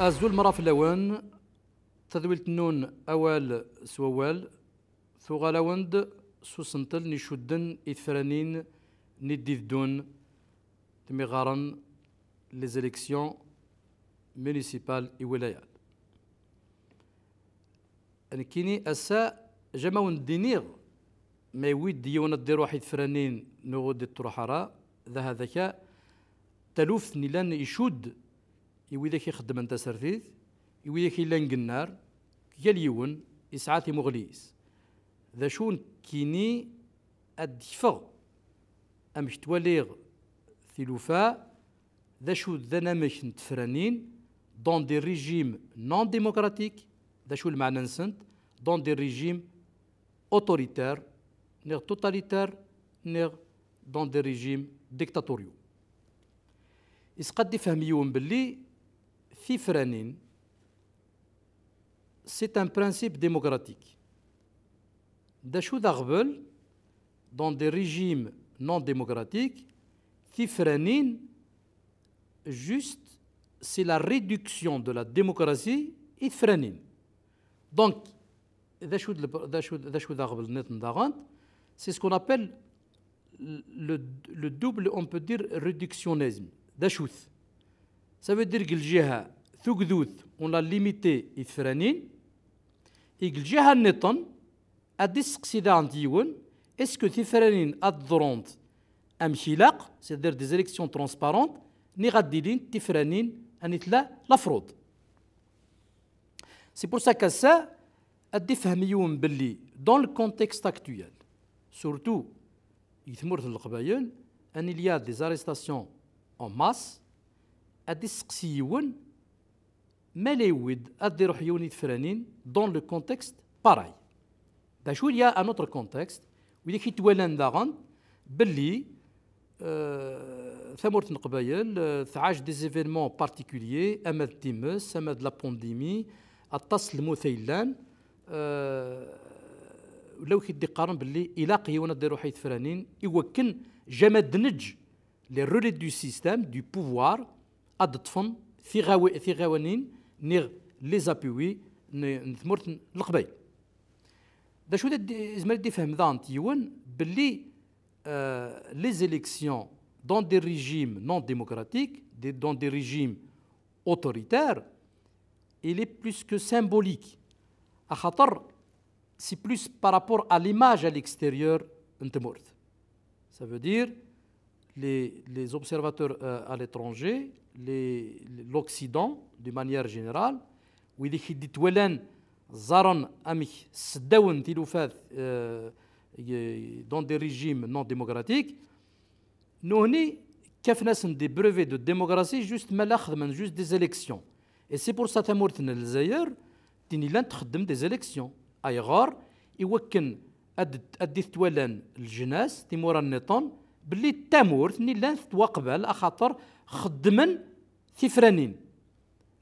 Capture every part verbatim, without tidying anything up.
Azul mara fell-awen, tadwilt-nnun awal s wawal, tuɣal-awen-d s usentel n icudden i tefranin n d-iteddun tmiɣaren les élections municipales i wilayal. Nekkini ass-a, jama wen-d-iniɣ, ma yewwi-d yiwen ad d-iruḥ i tefranin neɣ ur d-ittruḥ ara, d ahat akka taluft n ilan icudd i widak ixeddmen tasertit, i widak illan gennar, yal yiwen isɛa timuɣli-is. D acu nekkini ad d-kfeɣ amek ttwaliɣ tilufa, d acu d anamek n tefranin dans des régimes non démocratiques, d acu lmeɛna-nsent dans des régimes autoritaires, neɣ totalitaires, neɣ dans des régimes dictatoriaux. Isqad ifhem yiwen belli tifranin, c'est un principe démocratique. D acu d aɣbel dans des régimes non démocratiques, tifranin, juste, c'est la réduction de la démocratie i tefranin. Donc, d acu d leb-, d acu, d acu d aɣbel nniḍen daɣen, c'est ce qu'on appelle le, le double, on peut dire, réductionnisme. D acu-t? Ça veut dire que lǧiha tugdut, on l'a limité i tefranin, i lǧiha nniḍen, ad d-isteqsi daɣen yiwen, est-ce que tifranin ad ḍrunt amek ilaq, c'est-à-dire des élections transparentes, neɣ ad d-ilint tifranin anit la, la fraude? C'est pour ça qu'ass-a, ad d-ifhem yiwen belli, dans le contexte actuel, surtout i tmurt n Leqbayel, an il y a des arrestations en masse, ad d-isteqsi yiwen, ma la yewwi-d ad d-iruḥ yiwen i tefranin dans le contexte pareil. D acu, il y a un autre contexte, widak i twalan daɣen belli, euh, tamurt n Leqbayel, euh, tɛac des événements particuliers, ama d times, ama d la pandémie, aṭas n lmut ay llan, euh, ulamek i d-iqqaren belli ilaq yiwen ad d-iruḥ i tefranin i wakken jamais ad d-neǧǧ les relais du système, du pouvoir, ad ṭṭfen tiɣawi-, tiɣawanin neɣ les appuis n, n tmurt n Leqbayel. D acu d, izmer ad d-ifhem daɣen yiwen belli, euh, les élections dans des régimes non démocratiques, des, dans des régimes autoritaires, il est plus que symbolique. Axaṭer c'est plus par rapport à l'image à l'extérieur n tmurt. Ça veut dire les, les observateurs, euh, à l'étranger, les, l'Occident, de manière générale, widak i d-ittwalan ẓẓaren amek sseddawen tilufat, euh, dans des régimes non démocratiques, nuhni kkafen-asen des brevets de démocratie juste ma la xedmen juste des élections. Et c'est pour ça tamurt n Lezzayer, tin illan txeddem des élections. Ayɣer? I wakken ad, ad d-itwalan leǧnas, timura nniḍen, belli tamurt n illan tettwaqbal axaṭer xeddmen tifranin.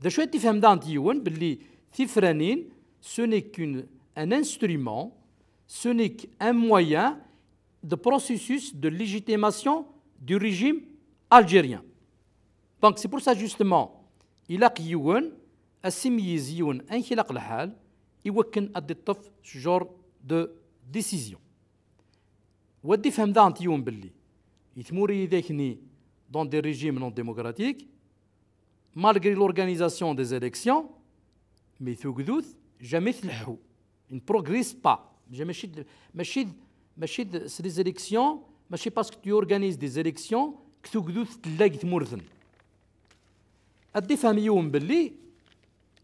D acu ad tifhem daɣen yiwen belli tifranin, ce n'est qu'une, un instrument, ce n'est qu'un moyen de processus de légitimation du régime algérien. Donc c'est pour ça justement, ilaq yiwen ad s-imeyyez yiwen amek ilaq lḥal i wakken ad d-iṭṭef ce genre de décision. Wa d-ifhem daɣen yiwen belli i tmura i dakni dans des régimes non démocratiques, malgré l'organisation des élections, mais tugdut jamais tleḥḥu, il ne progresse pas. Jamais, mačči d, mačči d, mačči d, c'est des élections, mačči parce que tu organises des élections que tugdut tella deg tmurt-n. Ad d-ifhem yiwen belli,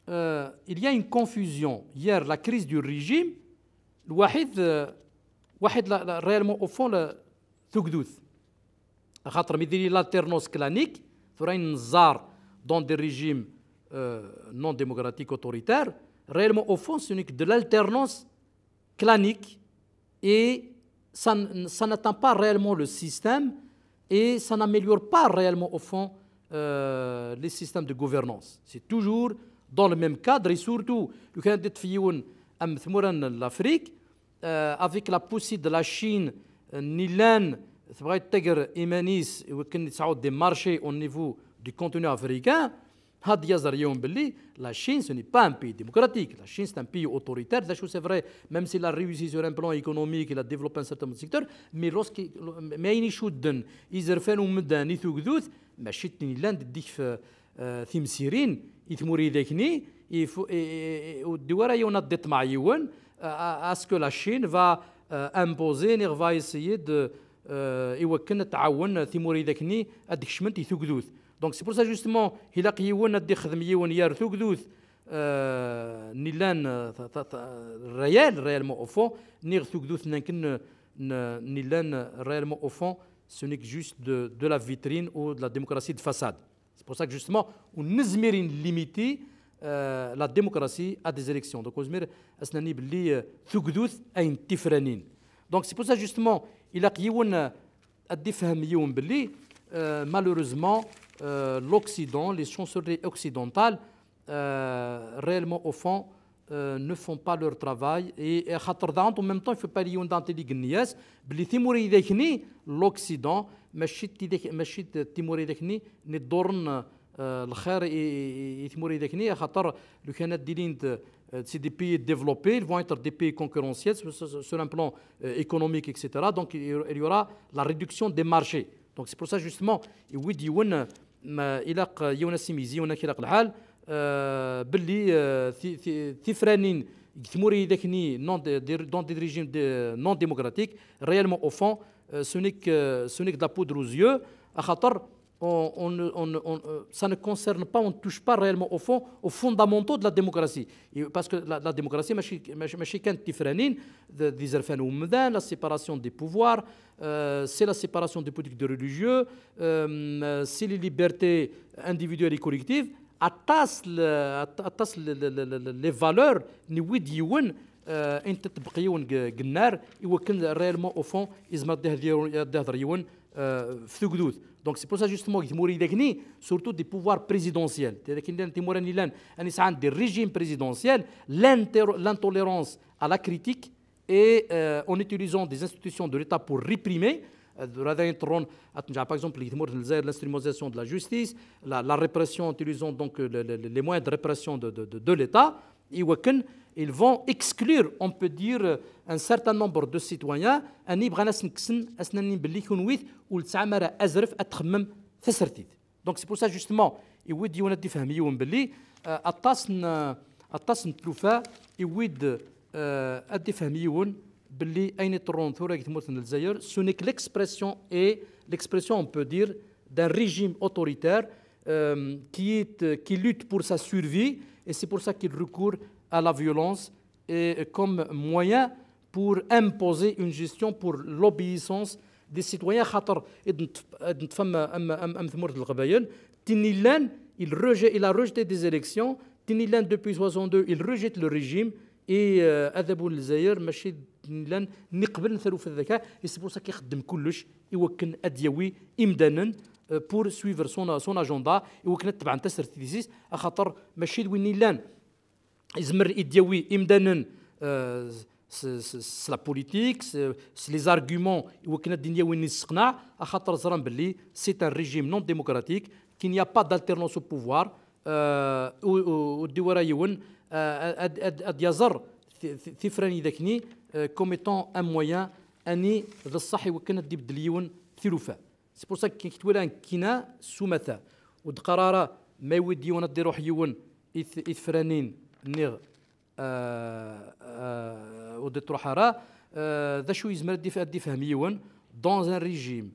euh, il y a une confusion hier la crise du régime, lwaḥid, euh, waḥid la, la, réellement au fond la, tugdut. Axaṭer mi diri l'alternance clanique, tura i neẓẓar dans des régimes, euh, non démocratiques autoritaires, réellement au fond ce n'est que de l'alternance clanique et ça, n- ça n'atteint pas réellement le système et ça n'améliore pas réellement au fond, euh, les systèmes de gouvernance. C'est toujours dans le même cadre et surtout, lukan ad d-iṭṭef yiwen am tmura n l'Afrique, euh, avec la poussée de la Chine, euh, n illan tebɣa ad tager iman-is i wakken ad tesɛu des marchés au niveau du continent africain, Had yaẓer yiwen belli la Chine, ce n'est pas un pays démocratique. La Chine, c'est un pays autoritaire. D acu, c'est vrai, même s'il a réussi sur un plan économique, il a développé un certain nombre de secteurs, mais lorsque, mais ayen icudden izerfan n umdan i tugdut, mačči d tin yellan d ddikf, eh, timsirin i tmura-idak-nni, i fu-, i, i, i, ur d-iwwi ara yiwen ad d-iṭmeɛ yiwen, eh, à, à ce que la Chine va, eh, imposer, neɣ va essayer de, eh, i wakken ad tɛawen timura-idak-nni ad d-kecment i tugdut. Donc c'est pour ça justement, ilaq yiwen ad d-ixdem yiwen yar tugdut, eh, n illan, eh, ta-, ta-, ta-, réel, réellement au fond, niɣ tugdut n akken n, n illan réellement au fond, ce n'est que juste de, de la vitrine ou de la démocratie de façade. C'est pour ça que justement, ur nezmir ad nlimiti, eh, la démocratie à des élections. Donc ur nezmir ad s-nini belli, eh, tugdut ayen tifranin. Donc c'est pour ça justement, ilaq yiwen, eh, ad d-ifhem yiwen belli, eh, malheureusement, eh, l'Occident, les chancelleries occidentales, eh, réellement au fond, eh, ne font pas leur travail. Et, et xaṭer daɣen, en même temps, il faut pas yiwen daɣen tili genni-as belli timura-idak-nni, l'Occident, mačči d tidak-, mačči d timura-idak-nni n iḍurren, eh, lxir i, i, i, i timura-idak-nni, axaṭer lukan ad d-ilint, eh, c'est des pays développés, ils vont être des pays concurrentiels sur, sur, sur un plan, eh, économique, et cetera. Donc il y aura la réduction des marchés. Donc c'est pour ça justement, iwwi-d yiwen, ma ilaq yiwen ad s-imeyzi yiwen akken ilaq lḥal, eh, belli, eh, ti-, ti-, tifranin deg tmura-idak-nni non de, de, dans des régimes de, non démocratiques, réellement au fond, eh, ce n'est que, ce n'est que de la poudre aux yeux, axaṭer on, on, on, on, euh, ça ne concerne pas, on ne touche pas réellement au fond, aux fondamentaux de la démocratie. Et parce que la, la démocratie, mačči, mačči, mačči kan tifranin, d-, d izerfan n umdan, la séparation des pouvoirs, euh, c'est la séparation des politiques de religieux, euh, c'est les libertés individuelles et collectives. Aṭas le, at-, aṭas le, le, le, le, les valeurs n wid yiwen, euh, ayen teṭbeq yiwen g-, gennar, i wakken réellement au fond, izmer ad d-ihder, ad d-ihder yiwen, euh, f tugdut. Donc c'est pour ça justement que timura-idak-nni, surtout des pouvoirs présidentiels. C'est-à-dire qu'il y a des timura-idak-nni, ani sɛan des régimes présidentiels, l'inter-, l'intolérance à la critique et, euh, en utilisant des institutions de l'État pour réprimer, euh, de la dernière ronde, par exemple, l'instrumentalisation de la justice, la, la répression, utilisant donc le, le, les moyens de répression de, de, de, de l'État, i wakken ils vont exclure, on peut dire, un certain nombre de citoyens, ani bɣan ad sen-kksen, ad sen-nnin belli kunwi ur tesɛam ara azref ad txemmem tasertit. Donc c'est pour ça justement, iwwi-d yiwen ad d-ifhem yiwen belli, euh, aṭas n, aṭas n tlufa, iwwi-d, euh, ad d-ifhem yiwen belli ayen iḍerrun tura deg tmurt n Lezzayer, ce n'est que l'expression et l'expression, on peut dire, d'un régime autoritaire, euh, qui est, qui lutte pour sa survie, et c'est pour ça qu'il recourt à la violence et comme moyen pour imposer une gestion pour l'obéissance des citoyens. Xaṭer, ad nef-, ad nefhem am, am, am tmurt n Leqbayel, tin yellan, il rejet-, il a rejeté des élections, tin yellan depuis soixante-deux, il rejette le régime, et, euh, adabu n Lezzayer, mačči tin yellan, nni qbel n taluft d akka, et c'est pour ça qu'il ixeddem kullec, i wakken ad d-yawi imdanen, euh, pour suivre son, son agenda, i wakken ad tebɛen tasertit-is, axaṭer mačči d win yellan izmer i d-yawi imdanen, euh, s, s, s la politique, s, s les arguments, i wakken ad d-yawi win yesseqnaɛ, axaṭer ẓran belli c'est un régime non démocratique, qu'il n'y a pas d'alternance au pouvoir, euh, u, u, ur d-iwwi ara yiwen, euh, ad, ad, ad yaẓer ti-, ti-, tifranin-idak-nni, euh, comme étant un moyen, ani d ṣṣeḥ i wakken ad d-ibeddel yiwen tilufa. C'est pour ça que kik twila kina s umata. Ur d-qqar ara ma iwwi-d yiwen ad d-iruḥ yiwen i t-, i tefranin, niɣ, euh, euh, ur d-iruḥ ara. Euh, d acu yezmer ad d-if-, ad d-ifhem yiwen? Dans un régime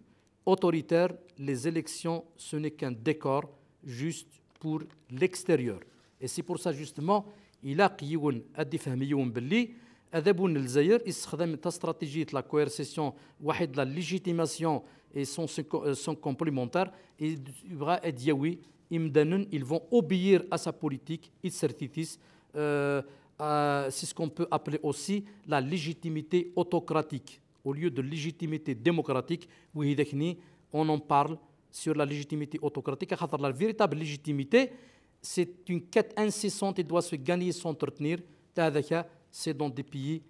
autoritaire, les élections, ce n'est qu'un décor juste pour l'extérieur. Et c'est pour ça, justement, ilaq yiwen ad d-ifhem yiwen belli adabu n Lezzayer issexdam la stratégie de la coercition, waḥid, la légitimation et son, son complémentaire, et yebɣa ad d-yawi imdanen, ils vont obéir à sa politique, i tsertit-is, euh, euh, c'est ce qu'on peut appeler aussi la légitimité autocratique, au lieu de légitimité démocratique, widak-nni, on en parle sur la légitimité autocratique, axaṭer la véritable légitimité, c'est une quête incessante, elle doit se gagner, s'entretenir. Tel est le cas, c'est dans des pays,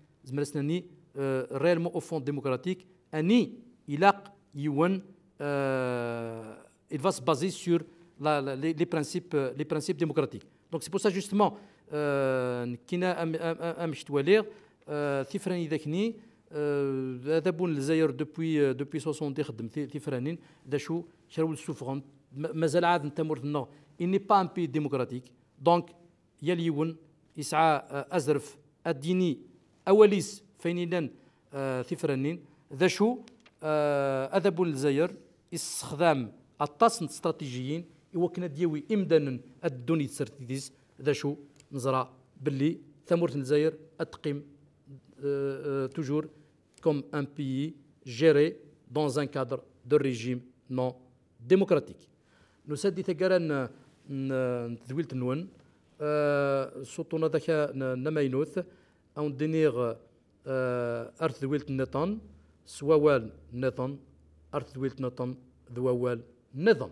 euh, réellement au fond démocratiques. Ani ilaq yiwen, euh, il va se baser sur la- la- les, les principes, les principes démocratiques. Donc c'est pour ça justement, euh, nekkina am- am- am- amek twaliɣ, euh, tifranin dakni, euh, adabu n Lezzayer depuis, euh, depuis soixante ixeddem ti- tifranin, d acu kra ur d-ssufɣent, ma- mazal ɛad n tamurt-nneɣ, il n'est pas un pays démocratique. Donc yal yiwen yesɛa, euh, azref ad d-yini awal-is f ayen yellan, euh, tifranin, d acu, euh, adabu n Lezzayer yessexdam aṭas n tstratégiyin i wakken ad d-yawi imdanen ad ddun i tsertit-is, d acu neẓra belli tamurt n Lezzayer ad teqqim, euh, euh, toujours comme un pays géré dans un cadre de régime non démocratique. Nusa-d di taggara n, n, n tedwilt-nwen, euh, s uṭṭun-a d aka n, n amaynut, ad wen-d-iniɣ, euh, ar tedwilt nniḍen, s wawal nniḍen, ar tedwilt nniḍen, d wawal nniḍen.